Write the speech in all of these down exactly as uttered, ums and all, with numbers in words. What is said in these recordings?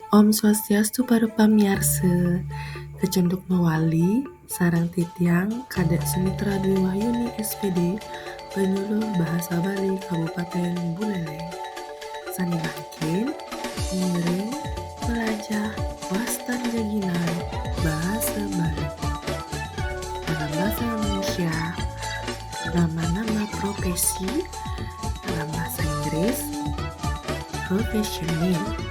Om Swastiastu para pamiarsa, kecunduk mawali sareng titiang Kadek Sumitra Dwi Wahyuni S P D, penyuluh Bahasa Bali Kabupaten Buleleng. Sane mangkin ngiring melajah wastan geginan bahasa Bali. Dalam bahasa Indonesia, nama-nama profesi, dalam bahasa Inggris, profession name.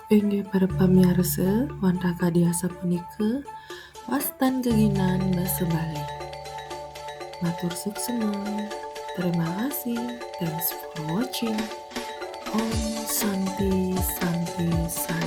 Inggih para pamiarsa, wantah kadi asapunika wastan geginan basa Bali. Matur suksma. Terima kasih. Thanks for watching. Om Santi, Santi, Santi.